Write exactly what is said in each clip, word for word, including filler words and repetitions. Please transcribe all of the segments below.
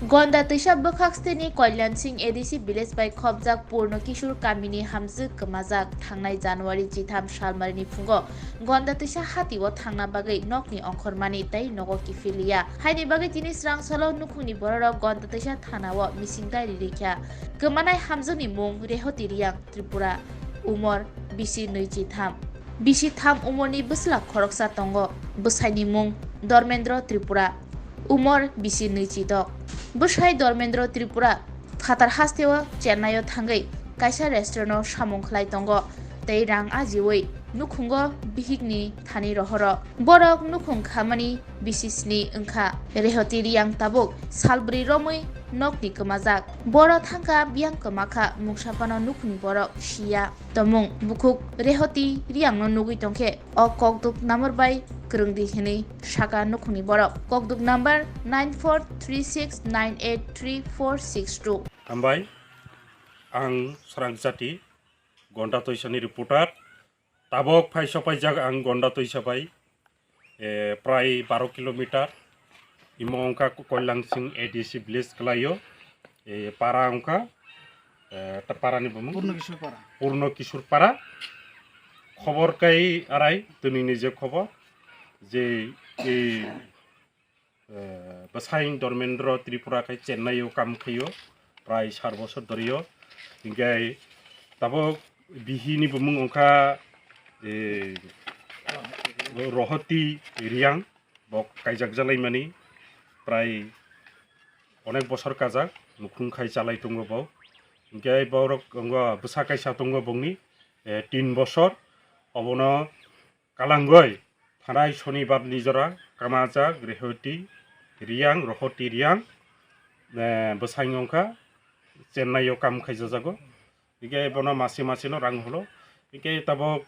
Gonda twisa bwkhak steni Kalyan Singh A D C village bai khopjak Purno Kishore kamini hamjwk kwmajak. Thangnai January chitham salmarini phungo Gonda twisa hatio thangna bagwi nokni ongkhormani tei nogo kiphiliya. Haini bagwi tini swrangsalo nukhungni bororok Gonda twisa thanao mising diary rikha. Kwmanai hamjwkni mung Rehoti Riyang, Tripura, umor bisi nwichi tham. Bisi tham umorni bwsla khoroksa tongo, bwsaini mung Dormendro Tripura, umor bisi nwichi dok. Bwsai Dormendro Tripura phatar hasteo Chennai-o thangwi kaisa restaurant-o samung khlai tongo tei rang ajiwi nukhungo bihikni thani rohoro. Borok nukhung khamani bisi sni wngkha. Rehoti Riyang tabuk salbrwi romwi nokni kwmajak. Boro thangkha biyang kwmakha, mungsa phano nukhungni borok siya. Tomung bukhuk Rehoti Riyangno nugwi tongkhe o kokduk number bai kwrwngdi hinwi saka nukhungni borok. Kokduk number nine four three six nine eight three four six two. Hambai, ang Srang Jati, Gonda Toisani reporter. Tabok phai sopaijak ang Gonda Toisa bai, eh, prai baro kilometer. Imo wngkha Kalyan Singh A D C village kwlaio. Eh, para wngkha, eh, ta parani bumung? Purno Kishore Para. Purno Kishore Para. Khobor kai arai, twnini je khobor, je, eh, eh, bwsaing Dormendro Tripura khai Chennai-o kam khaio, prai sar bosor dorio. Hinkhe tabok bihini bumung wngkha, eh, Rohoti Riyang, bo kaijak jalaimani prai onek bosor kajak, nukhung khai chalai tongo bo. Hinkhe borok wngkha bwsa kaisa tongo bongni, eh, tin bosor, obono Kalangoi thanai Shonibar ni jora kamajak Rehoti Riyang, Rohoti Riyang, eh, bwsai wngkha Chennai o kam khaijajago. Hingke bono masi masi no rang holo. Hingke tabok,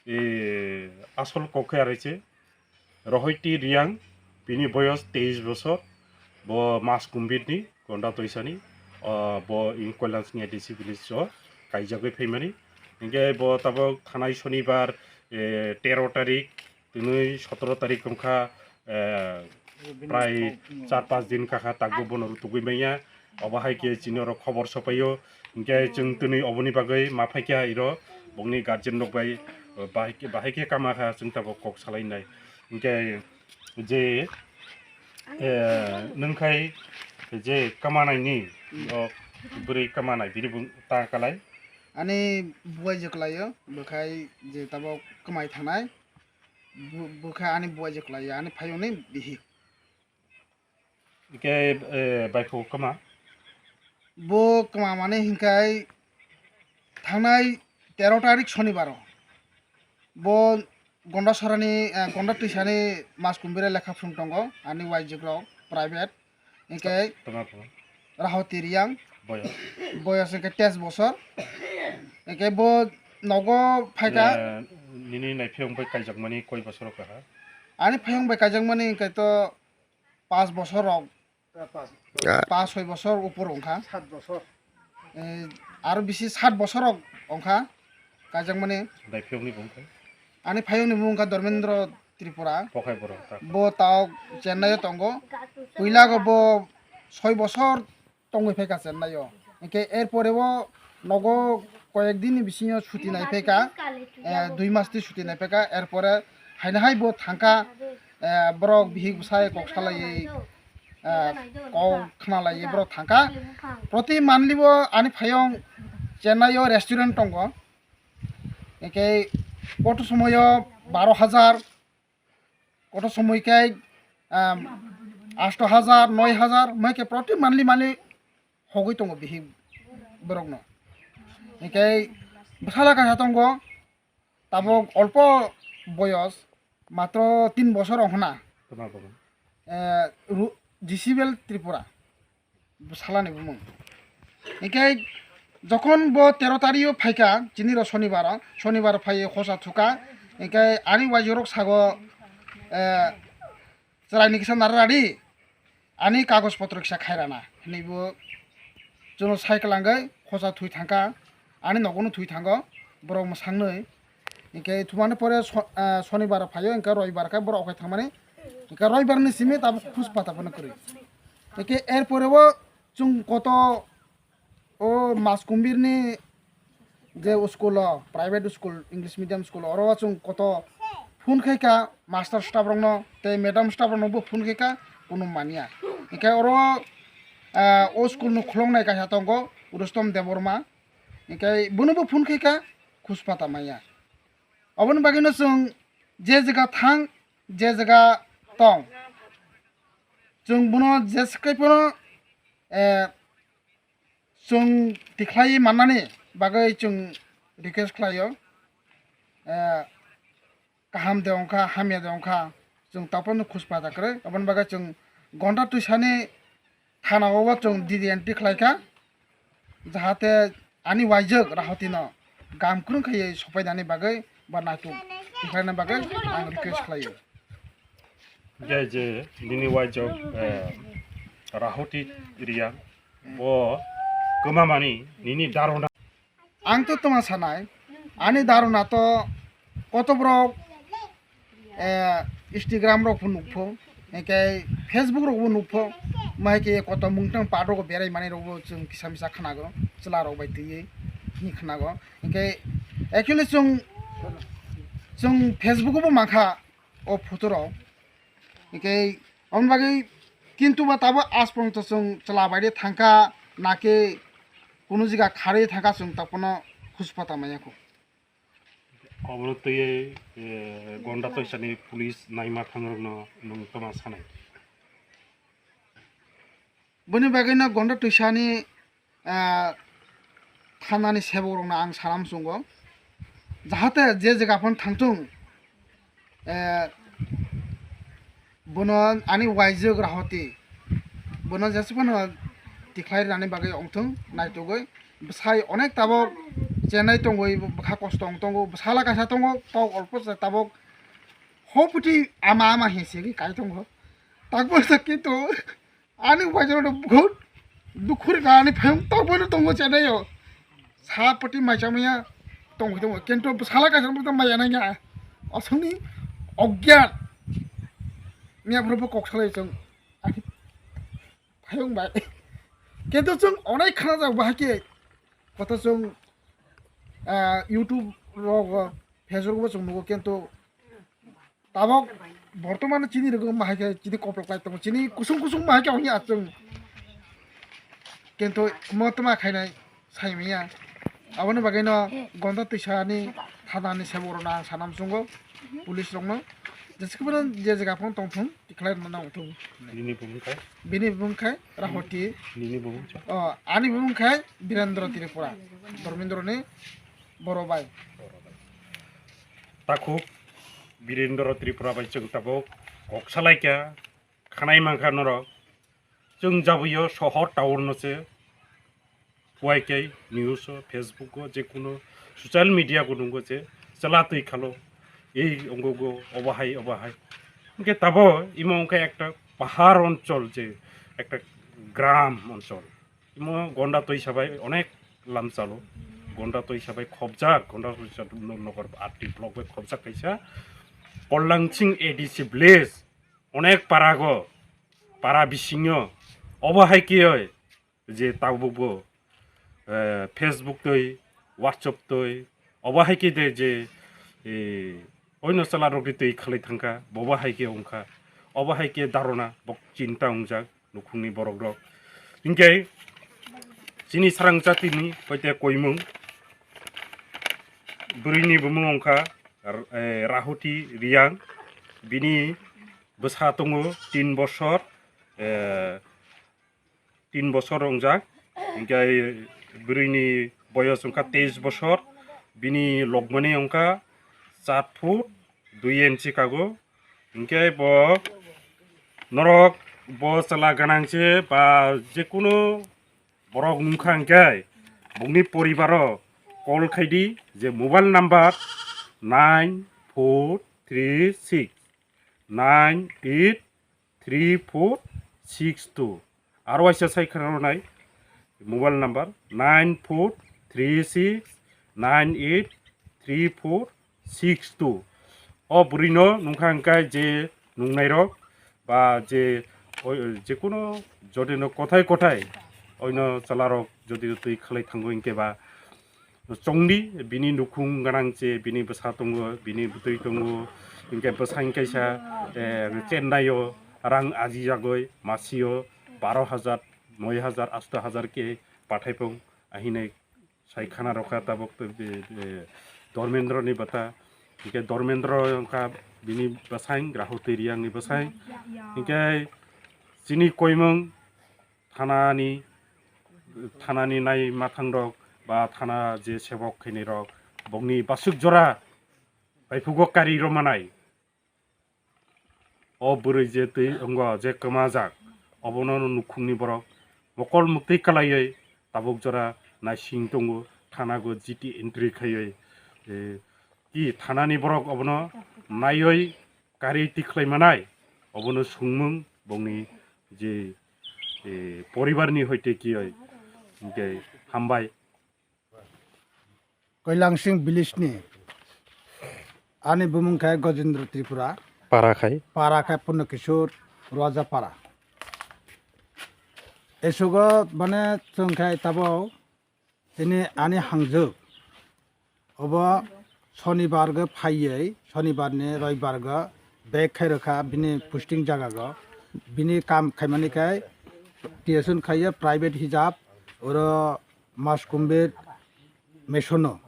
eh, asol kok khe araise Rohoti Riyang, bini boyos teis bosor, bo mas kumbit ni, Gonda Toisa ni, ah, bo in Koilansing A D C village o kaijagwi phaimani. Hingke bo tabok thanai Shonibar, eh, tero tarik, twnwi sotoro tarik wngkha, eh, prai char panch din kakha takbo bono rutugwi manya. Obo hai khe chini oro khobor sopaio. Hingke chwng twnwi oboni bagwi ma phaikha iro bongni guardian rok bai, eh, bahai khe, bahai khe kama kha chwng tabok kok salai nai. Hingke je, eh, nwng khai je kama nai ni, o bwrwi kama nai bini bung ta kalai. Ani buai je kwlaio, bwkhai je tabok kwmai thangnai, bu-, bwkhai ani buai je kwlaio, ani phayungni bihik. Hingke, eh, baiphugo kwma? Bo kwma mani hingkai thangnai tero tarik Shonibaro. Bo Gonda Sorani, eh, Gonda Twisani mas kumbire lekha phrwng tongo, ani waijikrok private. Hingke Tama tama. Rahoti Riyang, Boyos. Boyos hingke teis bosor. Hingke bo nogo phaikha. Eh, nini naiphiyong bai kaijakmani koi bosor kaha? Ani phayung bai kaijakmani hingke to pas bosor rok, Ah. Pas soi bosor upor wngkha. Sat bosor. Eh, aro bisi sat bosor rok wngkha kaijakmani. Naiphiyokni bo wngkha? Ani phayungni mung wngkha Dharmendra Tripura. Pokhai borok ta. Bo tao Chennai o tongo. Puila go bo soi bosor tongwi phaikha Chennai o. Hingke er pore bo nogo koyek din ni bisingo chuti nai phaikha, eh, dui mas twi chuti nai phaikha, er pore haino hai bo thangkha, eh, borok bihik bwsai kok salaiwi, eh, kok khnalaiwi borok thangkha. Proti monthly bo ani phayung Chennai o restaurant tongo, hingke koto somoyo baro hajar, koto somoi khe, um, asto hajar, noi hajar, moi khe proti monthly monthly hogwi tongo bihik borokno. Hingke bwsala kaisa tongo, tabok olpo boyos, matro tin bosor ongkhna. Tama tama. Eh, Ru-, Jisibel Tripura. Bwsalani bumung. Hingke jokhon bo tero tario phaikha, chini ro Shonibar, Shonibar phaiwi hosa thukha, hingke ani waijikrok sago, eh, chwraini kisa nara radi, ani kagoj potro kisa khairana, hinwi bo chwngno sai kwlangwi hosa thwi thangkha, ani nogono thwi thango, borok mwsangni. Hingke thumani pore so-, ah, Shonibar phaio, hingke Roibar khe borok okhai thangmani. Hingke Roibar ni simi tabuk khuj pata phano kwrwi. Eke erpore o chwng koto o Maskumbirni je school o, private school, English medium school, oro o chwng koto phone khai kha master staff rokno tei madam staff rokno bo phone khai kha, kunu manya. Hingke oro, ah, o school no khulongnai kaisa tongo Rustom Debbarma, hingke bono bo phone khai kha, khuspata manya. Oboni bagwino chwng je jaga thang, je jaga tong, chwng bono jeswk phano, eh, chwng tikhlai mannani bagwi chwng request khlaio. Eh, kaham de wngkha, hamya de wngkha, chwng taphano khuspata kwrwi. Oboni bagwi chwng Gonda Twisani thana o chwng D D N T khlai kha, jahate ani waijwk Rahotino gam kwrwng khaiwi sopainani bagwi ba naituk tikhlaina bagwi ang request khlaio. Je je nini waijwk, eh, Rahoti Riya bo kwmamani nini dharona. Ang to toma sanai, ani dharona to koto borok, eh, Instagram rok bo nukpho, hingke Facebook rok bo nukpho, mahai khe koto mungtang pat rok berai mani rok bo chwng kisa misa khnago, chwla rok bai twiwi hi khnago. Hingke actually chwng, chwng Facebook o bo mankha o photo rok. Hingke aboni bagwi kintu ba tabuk aaj porjonto chwng chwla bai de thangkha, na khe kunu jaga kharwi thangkha, chwng taphano khuspata manya kho. Obono twiwi, eh, Gonda Twisani police naima thangrokno nwng toma sanai? Boni bagwino Gonda Twisani, ah, thanani sebokrokno ang sana muchungo, jahate je jaga phano thangthung, eh, bono ani waijwk Rahoti bono jeswk phano tikhlai rwnani bagwi wngthung naitugwi. Bwsai onek tabok chenai tongwi bwkha kosto wng tongo, bwsala kaisa tongo, tok olpo se tabok hophuti ama ama hinwi se kai tongo. Takbo se kintu ani waijwk rok bukhuk dukhur gani phayung tok bono tongo chenai o. Sa pati mai chamaya tongwi tongo, kintu bwsala kaisa maya nangya. Aswkni ogyan. Miya phuru bo kok salai chwng. Phayung bai. Kintu chwng onai khana jak bahai khe. Koto chwng, ah, YouTube rok, Facebook bo chwng nugo, kintu tabok bortoman chini rwgwi wngma hai khe chini koplok lai tongo, chini kusung kusung wngma hai khe wngya chwng. Kintu mo tma khainai sai manya. Aboni bagwino Gonda Twisani thanani sebokrokno ang sana muchungo, police rokno. Jeswk phano je jaga phano tongthung, tikhlai rwna nangthung. Nini bumung khai? Bini bumung khai Rahoti. Nini bumung cha? Oh, ani bumung khai Birendra Tripura, Dharmendra ni boro bai. Takhuk Birendra Tripura bai chwng tabuk kok salaikha, khanai mankha norok. Chwng jabwi o sohor town no se Y K news o, Facebook o, je kuno social media o nungo je chwla twi khalo, ei ongo go obo hai, obo hai. Hwnkhe tabo imo wngkha ekta pahar onchol, je ekta gram onchol. Imo Gonda Twisa bai onek lamchalo. Gonda Twisa bai khobjak, Gonda Twisa nogor R T block bai khobjak kaisa Kollang Singh A D C village. Onek parago, para bisingo, obo hai khe oi je tabukbo, eh, Facebook twi, WhatsApp twi, obo hai khe de je, eh, oino chwla rokni twi khalai thangkha, bobo hai khe wngkha, obo hai khe dharona, bo chinta wngjak nukhungni borok rok. Hinkhe chini sarang jatini hoite koimung, bwrwini bumung wngkha, eh, Rahuti Riyang, bini bwsa tongo tin bosor, eh, tin bosor wngjak, hinkhe bwrwini boyos wngkha teis bosor, bini logmani wngkha char foot dui inchi kago, hinkhe bo norok bo chwla gwnang se ba jekunu borok wngkha hinkhe bongni poribaro call khaidi je mobile number nine four three six nine eight three four six two. Aro waisa sai khna rwnai mobile number nine four three six nine eight three four six two. O bwrwino nungkha hwnkhe je nungnairok ba je oi, jekunu jodino kothai kothai oino chwlarok jodi twi khlai thango hinkhe ba chongdi, bini nukhung gwnang che, bini bwsa tongo, bini bwtwi tongo, hinkhe bwsang kaisa, eh, Chennai o rang ajijagoi masio baro hajar, noi hajar, asto hajar khe pathaipung, ahinai sai khana rokha tabuk, eh, eh, Dharmendra ni bata, hinkhe Dharmendra wngkha bini bwsang, Rahu Twi Reang ni bwsang, hinkhe chini koimung thanani, thanani nai mathangrok ba thana je sebok khainai rok bongni basuk jora baiphugo kari rw manai. O bwrwi je twi wngo je kwmajak, obono nukhungni borok mokol muktwi kwlaiwi tabuk jora naising tongo, thanago G T entry khaiwi, eh, ki thanani borok obono naiwi kari tikhlai manai, obono sungmung bongni je, eh, poribarni hoite kiyoi, hinkhe hambai. Koilangsing village ni. Ani bumung khai Gojendra Tripura. Para khai? Para khai Purno Kishore Roja Para. Esugo mane chwng khai tabo tini ani hangjwk. Obo Sonibar go phaiwi, Sonibar ni Roibar go bag khai rwkha bini posting jaga go. Bini kam khaimani khai T S N khaiya private hijab oro Mas Kumbir Mesono.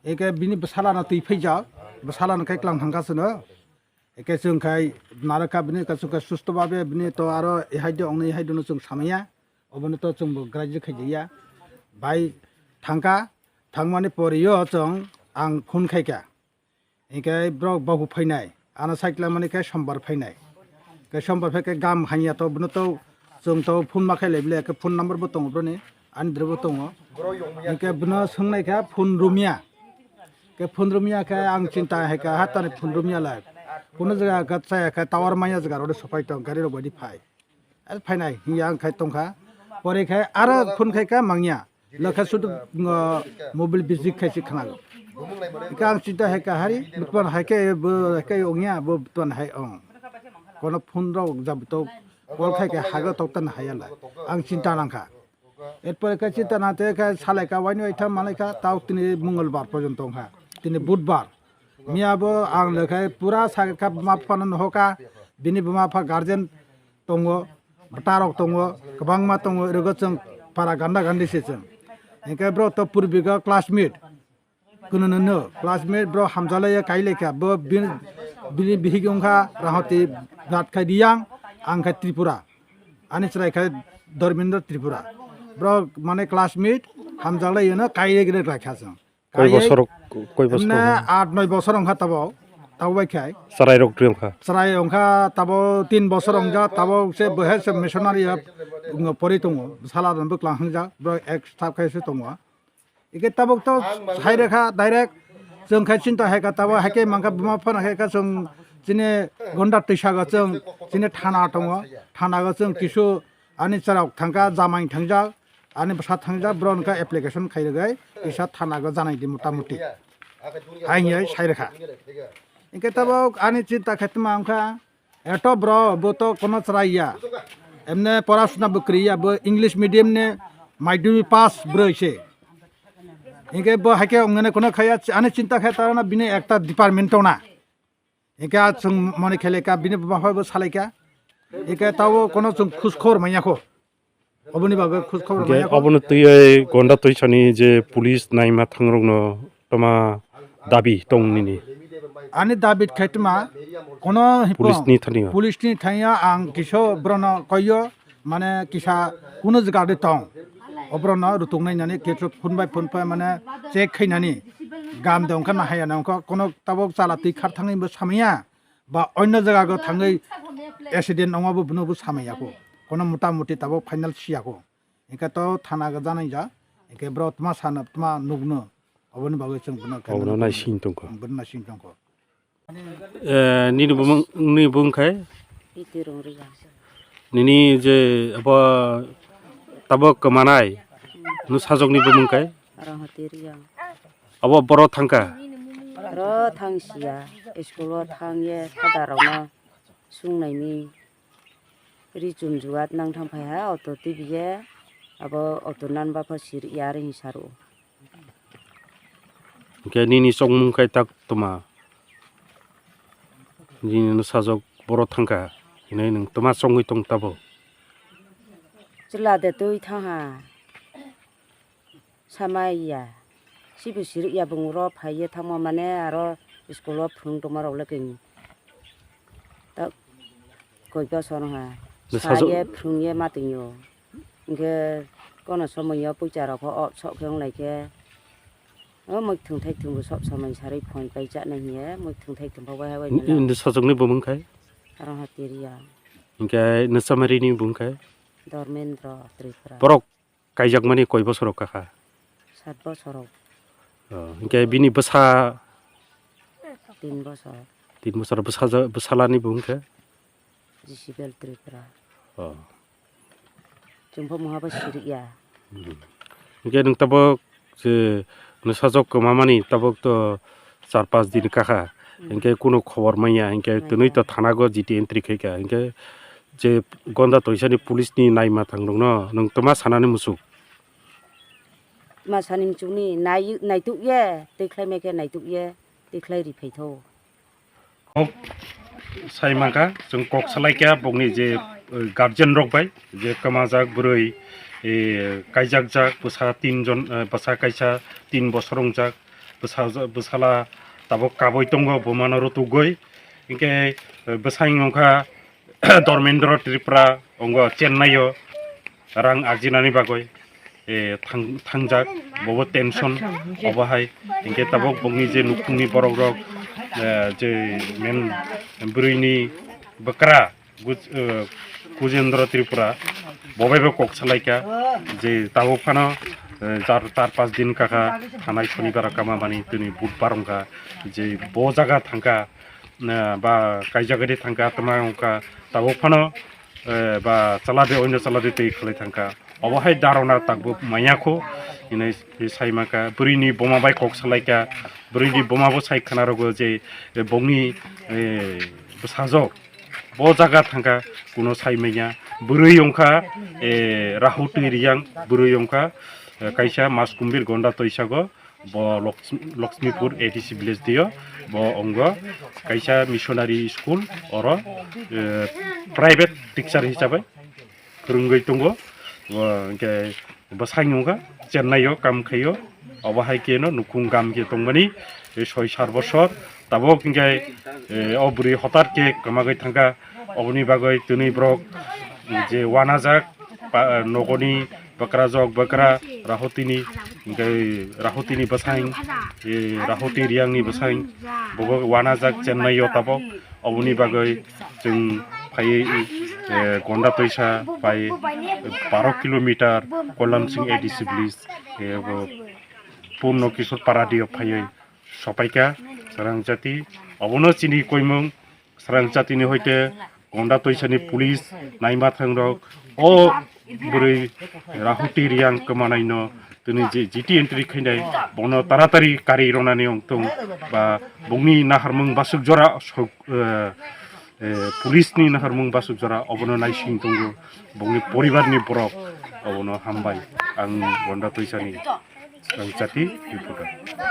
Eke bini bwsala no twi phaijak, bwsala no khai klang thangka sino. Eke chwng khai narwkha bini kasu ka susto babe bini to aro ehai de ongno ehai de no chwng samaya. Obono to chwng bo graduate khai ya. Bai thangka, thangmani poriyo chwng ang phone khaika. Hinkhe borok bobu phainai, ano cycle mani khe sombar phainai. Khe sombar phai khe gam hanya to, bono to chwng to phone ma khe leble, khe phone number bo tongo broni, ani dre bo tongo. Hinkhe bono swngnai khe phone rumya. Khe phone rumya khe ang chinta hai kha, ha tani phone rumya lai. Kuno jaga khe chaya khe tower manya jaga rode sopai tong, gari rok bai di phai. Ar phainai hiya ang khai tongkha. Pore khai aro phone khai kha mangya. Lokha sudu, ngo, mobile busy khai si khna. Ka ang chinta hai kha hari, butwan hai khe bo, hai khe ongya, bo butwan hai ong. Kono phone rok jab to call khai khe haga tok tan hayala. Ang chinta nang kha. Erpore khe chinta nang te khe salai kha, waini wai tham malai kha, tau tini Mongolbar porjonto ong kha. Tini Budbar. Miya bo ang le khai pura sa kha buma phano no hoka. Bini buma pha guardian tongo, bwtarok tongo, kwbangma tongo, orogo chwng para ganda gandi se chwng. Hinkhe bro to purbigo classmate. Kuno no no, classmate bro hamjalaiya kailai kha, bo bin-, bini bihik wngkha Rahoti Brat khai Riyang, ang khai Tripura. Ani chwrai khai Dharmendra Tripura. Bro mane classmate hamjalaiya no kailai gre lai kha chwng. Koi bosor, koi bosor? Emne aat noi bosor wngkha tabo, tabo bai khai. Chwrai rok twi wngkha? Chwrai wngkha tabo tin bosor wngja, tabo se bohe se missionary ya, pori tongo, sala rok bwklang hwngjak, bro ek staff khai se tongo. Ike tabuk to hai rekha direct, chwng khai chinta hai kha tabo, hai khe mangkha buma phano hai kha chwng chini gonda twisa ga chwng chini thana tongo, thana ga chwng kisu ani chwrairok thangkha, jamai thangjak, ani bwsa thangjak, borok wngkha application khai rwgwi kisa thana go janai di mota moti. Hai hinwi sai rwkha. Hinkhe tabuk ani chinta khe tma wngkha, eto bro, bo to kono chwrai ya. Emne porasuna bo kwrwi ya, bo English medium ni madhyamik pass bwrwi se. Hinkhe bo hai khe wngnani kono khaya, ani chinta khe ta na bini ekta department tongna. Hinkhe a chwng mani khe lekha, bini buma phai bo salaikha. Hinkhe tabo kono chwng khus khobor manya kho. Oboni bagwi khus khobor manya kho. Obono twiwi gonda twisani je police naima thangrokno toma dabi tong nini? Ani dabi khai tma kono police ni thani. Police ni thani ang kiso brono koyo. Mane kisa kunu jaga de tong. Oborokno rutuk nai nani, kisu phone bai phone pai mane check khai nani. Gam de wngkha na haya na wngkha, kono tabuk chala twi khar thangwi bo samaya. Ba onno jaga go thangwi accident wngma bo bono bo samaya kho. Kono mota moti tabuk final siya kho. Hinkhe to thana go janai ja. Hinkhe bro tma sana tma nugno. Oboni bagwi chwng bono khe obono nugno naising tongkha. Bono naising tongkha. Eh, nini bumung, nini bumung khai? Iti rong ri yang. Nini je abo tabok kemanai, nu sajok ni bumung khai? Rong hati ri yang. Abo boro thangka? Ro thang siya, school o thang ye, sada rok no sung nai ni. Ri chum juat nang thang phai ha, auto tibiye, abo auto nan ba pha sir ya ri saro. Hingke nini chongmung kai tak toma. Nini no sajok boro thangka, hinui nung toma chongwi tong tabo. Chwla de twi thang ha. Samai ya. Sibu siruk ya bung ro phai ye thangma mane aro school o phwrwng tongma rok le keng. Ta koi bosor ha. Bwsa sa jo- ye phwrwng ye ma tong yo. Hingke kono somoi yo pucha rok ho sok khe wng lai khe. O muikwthwng thaikwthwng bo sob somoi sarwi phone pai cha nai hiye. Muikwthwng thaikwthwng bo wai ha wai ni Indi sajwkni bo mung khai? Aro ha tiriya. Hingke Nasamari ni bung khai? Dharmendra Tripura. Borok kaijakmani koi bosor kha kha? Sat bosor. Oh, hingke bini bwsa? Tin bosor. Tin bosor bwsa ja-, bwsalani bung khe? Jisibel Tripura. Oh. Chwng bo muha bo sirikya. Hmm. Hingke nwng tabok je nwsajok kwmamani tabok to char pas din kakha. Hmm. Hingke kunu khobor manya, hingke manya. Twnwi to thana go G T entry khaika. Hingke je gonda toisani police ni naima thang rokno nwng tma sanani musuk? Tma sani musuk ni nai-, naituk ye, twi khlai mai khe naituk ye, twi khlai ri phai tho. Kok sai mankha, chwng kok salai kha bokni je, eh, guardian rok bai, je kwmajak bwrwi, eh, kaijakjak bwsa tin jon, eh, bwsa kaisa tin bosor wngjak, bwsa, bwsala tabok kabui tongo, bumano rutugwi. Hinkhe, eh, bwsang wngkha Dharmendra Tripura, wngo Chennai o rang ajinani bagwi. eh, thang-, thangjak, bobo tension, obo hai. Hinkhe tabok bokni je nukhungni borok rok, eh, je men bwrwini bwkra, Guj-, eh, Gujendra Tripura, bo bai bo kok salaikha je tabok phano, eh, char, char pas din kakha thanai sonibar kama mani tini budbar wngkha je bo jaga thangkha, eh, ba kaijagani thangkha, tama wngkha tabok phano, eh, ba chalade, oino chalade tei khlai thangkha. Obo hai darona takbo manya kho, hinui sai maka. Bwrwini buma bai kok salaikha, bwrwini buma bo sai khna rogo je, eh, bongni, eh, bwsajok bo jaga thangkha, kuno sai manya. Bwrwi wngkha, eh, Rahu twi Riyang, bwrwi wngkha, eh, kaisa Maskumbir Gonda Toisago, bo Loks-, Lakshmipur A D C village dio, bo wngo kaisa missionary school, oro, eh, private teacher hisabai. Phwrwngwi tongo. Bo hwnkhe bwsai wngkha Chennai o kam khaio. Obo hai kheno nukhung gam khe tongmani, eh, soi sar bosor. Tabok hwnkhe, eh, o bwrwi hotar khe kwmagwi thangkha. Oboni bagwi twnwi borok je wanajak, pa-, nogoni bwkrajok bwkra Rahotini, hwnkhe Rahotini bwsai, eh, Rahoti Riyangni bwsai, bobo wanajak Chennai o tabok. Oboni bagwi chwng phaiwi, eh, Gonda Toisa bai baro kilometer Kolamsing A D C village, eh, bo Purno Kishore Paradi o phaiwi sopaikha Sarang Jati. Obono chini koimung Sarang Jatini hoite Gonda Toisani police naima thangrok o bwrwi Rahuti Riyang kwmanaino tini je G T entry khainai bono taratari kari ronani ongtong ba bongni naharmung basuk jora sok, eh, eh, police ni naharmung basuk jora obono naising tongo bongni poribar ni borok obono hambai ang Gonda Toisani ang jati reporter.